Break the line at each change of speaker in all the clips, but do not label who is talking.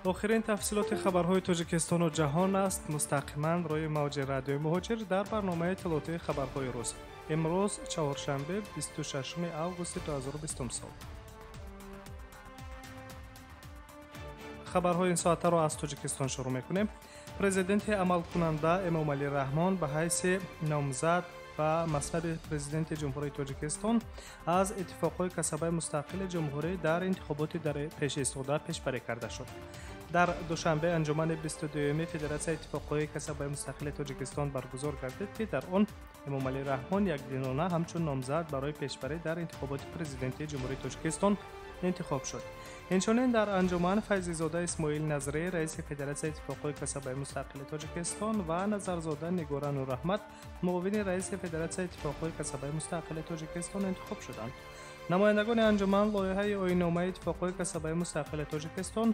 Охирин тафсилоти хабарҳои Тоҷикистону ҷаҳон аст мустақиман рӯи мавҷи радиои Муҳоҷир дар барномаи иттилоотии хабарҳои рӯз. Имрӯз чаҳоршанбе, 26 августи 2020 сол. Хабарҳои ин соатаро аз Тоҷикистон шурӯъ мекунем. Президенти амалкунанда Эмомалӣ Раҳмон ба ҳайси номзад ба маснади президенти Ҷумҳурии Тоҷикистон аз иттифоқҳои касабаи мустақили ҷумҳурӣ дар интихоботи дар пешистода пешбарӣ карда шуд. Дар Душанбе анҷумани 22-юми Федератсияи иттифоқҳои касабаи мустақили Тоҷикистон баргузор гардид, ки дар он Эмомалӣ Раҳмон якдинона ҳамчун номзад барои пешбарӣ дар интихоботи президентии Ҷумҳурии Тоҷикистон интихоб шуд. Инчунин дар анҷуман Файзизода Исмоил Назрӣ, раиси Федератсияи иттифоқҳои касабаи мустақили Тоҷикистон, ва Назарзода Нигора Нурраҳмат, муовини раиси Федератсияи иттифоқҳои касабаи мустақили Тоҷикистон интихоб шуданд. Намояндагони анҷуман лоиҳаи оинномаи иттифоқҳои касабаи мустақили Тоҷикистон,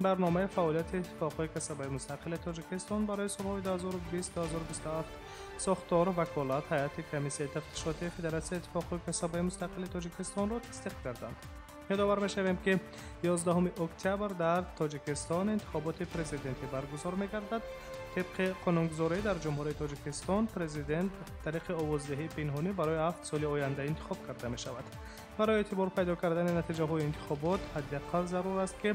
барномаи фаъолияти иттифоқҳои касабаи мустақили Тоҷикистон барои солҳои 2020-2027, сохтор, ваколат, ҳайати комиссияи тафтишотии Федератсияи иттифоқҳои касабаи мустақили Тоҷикистонро тасдиқ карданд. Ёдовар мешавем, ки 11 октябр дар Тоҷикистон интихоботи президентӣ баргузор мегардад. Тибқи қонунгузорӣ дар Ҷумҳурии Тоҷикистон президент тариқи овоздиҳии пинҳонӣ барои 7 соли оянда интихоб карда мешавад. Барои эътибор пайдо кардани натиҷаҳои интихобот ҳадди аққал зарур аст, ки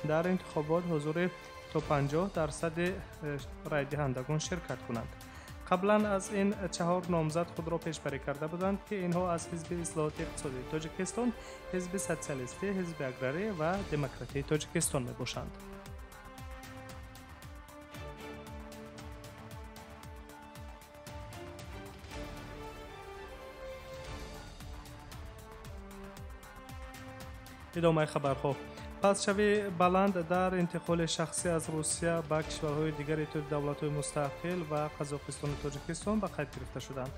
дар интихобот ҳузури то 50% райдиҳандагон ширкат кунанд. Қаблан аз ин 4 номзад худро пешбарӣ карда буданд, ки инҳо аз Ҳизби ислоҳоти иқтисодии Тоҷикистон, Ҳизби социалистӣ, Ҳизби аграрӣ ва Демократии Тоҷикистон мебошанд. Идомаи хабарҳо. Пасшавии баланд дар интиқоли шахсӣ аз Русия ба кишварҳои дигари Иттиҳоди давлатҳои мустақил ва Қазоқистону Тоҷикистон ба қайд гирифта шуданд.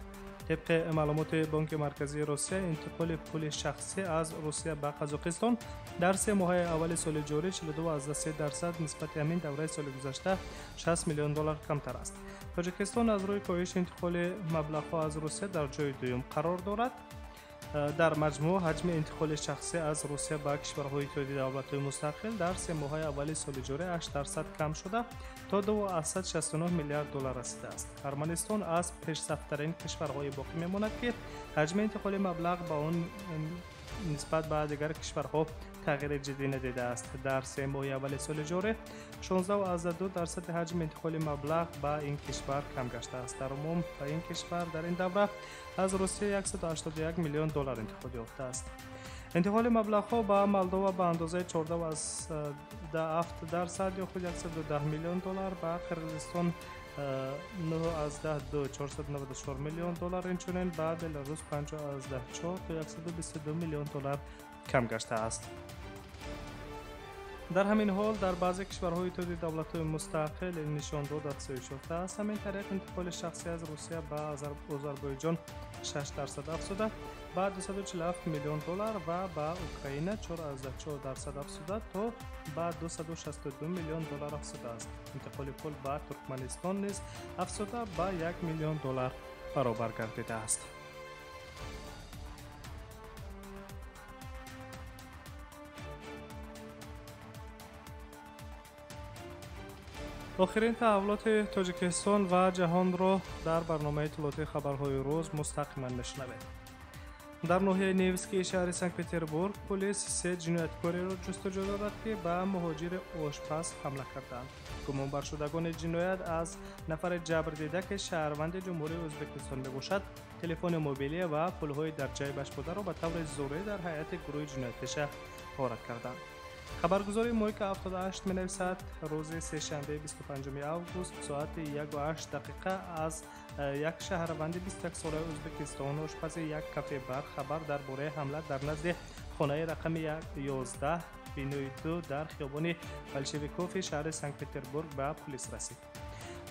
Тибқи маълумоти Бонки Марказии Русия, интиқоли пули шахсӣ аз Русия ба Қазоқистон дар 3 моҳаи аввали соли ҷорӣ 42,3% нисбати ҳамин давраи соли гузашта 60 миллион доллар камтар аст. Тоҷикистон аз рӯи коҳиши интиқоли маблағҳо аз Русия дар ҷои дуюм қарор дорад. Дар маҷмӯъ ҳаҷми интиқоли шахсӣ аз Русия ба кишварҳои Иттиҳоди давлатҳои мустақил дар 3 моҳаи аввали соли ҷорӣ 8% кам шуда то 2,69 миллиард доллар расидааст. Арманистон аз пешсафтарин кишварҳое боқӣ мемонад, ки ҳаҷми интиқоли маблағ ба он нисбат ба дигар кишварҳо тағйири ҷиддӣ надидааст. Дар 3 моҳи аввали соли ҷорӣ 16,2% ҳаҷми интиқоли маблағ ба ин кишвар кам гаштааст. Дар умум ба ин кишвар дар ин давра аз Русия 181 миллион доллар интиқол ёфтааст. Интиқоли маблағҳо ба Молдова ба андозаи 14,7% ё худ 110 миллион доллар, ба Қирғизистон 9,2 494 миллион доллар, инчунин ба Беларус 5,4 то 122 миллион доллар кам гаштааст. Дар ҳамин ҳол дар баъзе кишварҳои Иттиҳоди давлатҳои мустақил ин нишондод афзоиш ёфтааст. Ҳамин тариқ интиқоли шахсӣ аз Русия ба Озарбойҷон 6% афзуда ба 247 миллион доллар ва ба Украина 4,4% афзуда то ба 262 миллион доллар афзудааст. Интиқоли пул ба Туркманистон низ афзуда ба 1 миллион доллар баробар гардидааст. Охирин таҳаввулоти Тоҷикистон ва ҷаҳонро дар барномаи иттилоотии хабарҳои рӯз мустақиман мешунавед. Дар ноҳияи Невскии шаҳри Санкт-Петербург полис 3 ҷинояткореро ҷустуҷӯ дорад, ки ба муҳоҷири ошпаз ҳамла карданд. Гумонбаршудагони ҷиноят аз нафари ҷабрдида, ки шаҳрванди Ҷумҳурии Ӯзбекистон мебошад, телефони мобилӣ ва пулҳои дар ҷайбаш бударо ба таври зӯрӣ дар ҳайати гурӯҳи ҷиноятпеша ғорат карданд. Хабаргузори Мойка 78 менависад, рӯзи сешанбе 25 август соати 1:08 аз як шаҳрванди 21-солаи Ӯзбекистон ошпази як кафе-бар хабар дар бораи ҳамла дар назди хонаи рақами 11 бинои 2 дар хиёбони Болшевикови шаҳри Санкт-Петербург ба полис расид.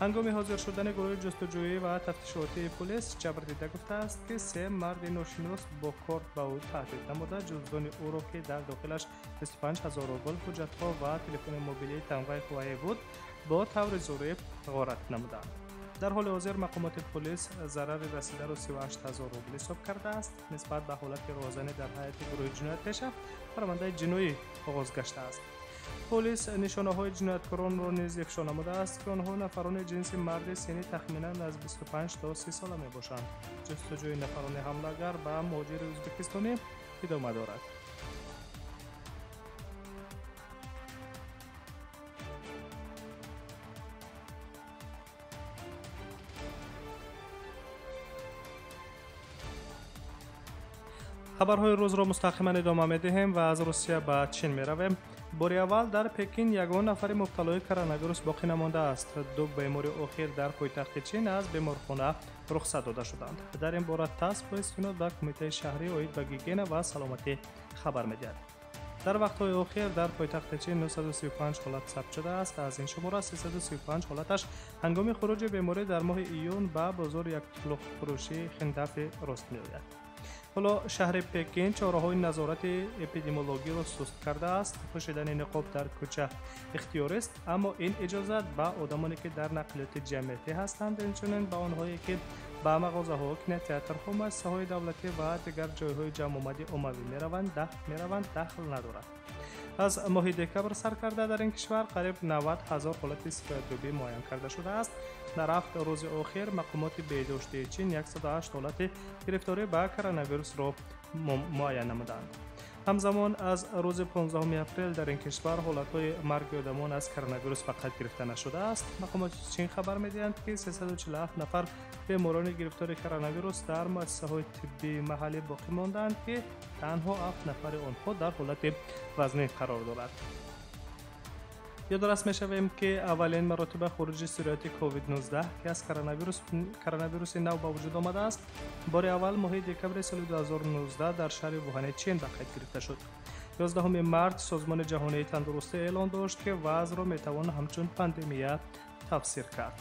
Ҳангоми ҳозир шудани гурӯҳи ҷустуҷӯӣ ва тафтишотии полис ҷабрдида гуфтааст, ки 3 марди ношинос бо корт ба ӯ таҳдид намуда, ҷуздони ӯро, ки дар дохилаш 25 ҳазор рубл, ҳуҷҷатҳо ва телефони мобилии тамғаи Huawei буд, бо таври зӯрӣ ғорат намуданд. Дар ҳоли ҳозир мақомоти полис зарари расидаро 38 ҳазор рубл ҳисоб кардааст. Нисбат ба ҳолати роҳзанӣ дар ҳайати гурӯҳи ҷиноятпеша парвандаи ҷиноӣ оғоз гаштааст. Полис нишонаҳои ҷинояткоронро низ ифшо намудааст, ки онҳо нафарони ҷинси марди синни тахминан аз 25 то 30 сола мебошанд. Ҷустуҷӯи нафарони ҳамлагар ба муҳоҷири ӯзбекистонӣ идома дорад. Хабарҳои рӯзро мустақиман идома медиҳем ва аз Русия ба Чин меравем. Бори аввал дар Пекин ягон нафари мубталои коронавирус боқӣ намондааст. Ду бемори охир дар пойтахти Чин аз беморхона рухсат дода шуданд. Дар ин бора ТАСС бо истинод ба Кумитаи шаҳрӣ оид ба гигиена ва саломатӣ хабар медиҳад. Дар вақтҳои охир дар пойтахти Чин 935 ҳолат сабт шудааст. Аз ин шумора 335 ҳолаташ ҳангоми хуруҷи беморӣ дар моҳи июн ба бозори яктулуқфурӯшии Хиндафи рост меояд. Ҳоло шаҳри Пекин чораҳои назорати эпидемиологиро суст кардааст. Пӯшидани ниқоб дар кӯча ихтиёрист, аммо ин иҷозат ба одамоне ки дар нақлиёти ҷамъиятӣ ҳастанд, инчунин ба онҳое ки ба мағозаҳо, кинотеатрҳо, муассисаҳои давлатӣ ва дигар ҷойҳои ҷамъомади оммавӣ мераванд, дахл надорад. Аз моҳи декабр сар карда дар ин кишвар қариб 90 ҳазор ҳолати сироятёбӣ муайян карда шудааст. Дар ҳафт рӯзи охир мақомоти беҳдоштии Чин 108 ҳолати гирифторӣ ба коронавирусро муайян намуданд. Ҳамзамон аз рӯзи 15 апрел дар ин кишвар ҳолатҳои марги одамон аз коронавирус ба қайд гирифта нашудааст. Мақомоти Чин хабар медиҳанд, ки 347 нафар беморони гирифтори коронавирус дар муассисаҳои тиббии маҳаллӣ боқӣ мондаанд, ки танҳо 7 нафари онҳо дар ҳолати вазнин қарор дорад. Ёдрас мешавем, ки аввалин маротиба хуруҷи сирояти COVID-19, ки аз коронавируси нав ба вуҷуд омадааст, бори аввал моҳи декабри соли 2019 дар шаҳри Вуҳани Чин ба қайд гирифта шуд. 11 март Созмони ҷаҳонии тандурустӣ эълон дошт, ки вазъро метавон ҳамчун пандемия тафсир кард.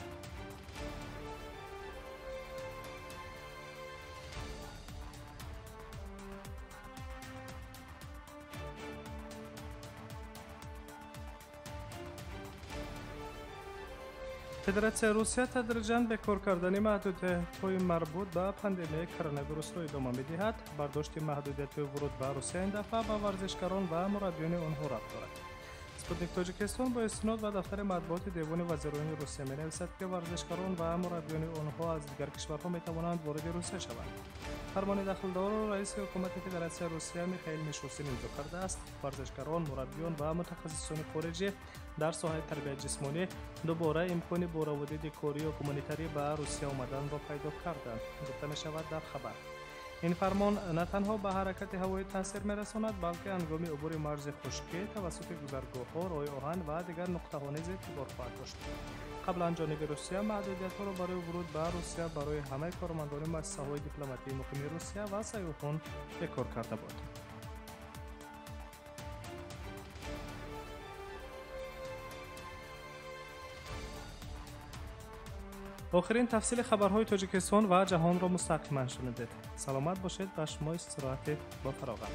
Федератсияи Русия тадриҷан бекор кардани маҳдудиятҳои марбут ба пандемияи коронавирусро идома медиҳад. Бардошти маҳдудиятҳои вуруд ба Русия ин дафъа ба варзишгарон ва мураббиёни онҳо рабт дорад. Спутник Тоҷикистон бо истинод ба дафтари матбуоти Девони вазирони Русия менависад, ки варзишгарон ва мураббиёни онҳо аз дигар кишварҳо метавонанд вориди Русия шаванд. Фармони дахлдорро раиси ҳукумати Федератсияи Русия Михаил Мишустин имзо кардааст. Варзишгарон, мураббиён ва мутахассисони хориҷӣ дар соҳаи тарбияи ҷисмонӣ дубора имкони бо раводиди корӣ ё гуманитарӣ ба Русия омаданро пайдо карданд, гуфта мешавад дар хабар. Ин фармон на танҳо ба ҳаракати ҳавоӣ таъсир мерасонад, балки ҳангоми убури марзи хушкӣ тавассути гузаргоҳҳо, роҳи оҳан ва дигар нуқтаҳо низ эътибор хоҳад дошт. Қаблан ҷониби Русия маҳдудиятҳоро барои вуруд ба Русия барои ҳамаи кормандони муассисаҳои дипломатии муқими Русия ва сайёҳон бекор карда буд. Охирин тафсили хабарҳои Тоҷикистон ва ҷаҳонро мустақиман шунидед. Саломат бошед, ба шумо истироҳати бо фароғат.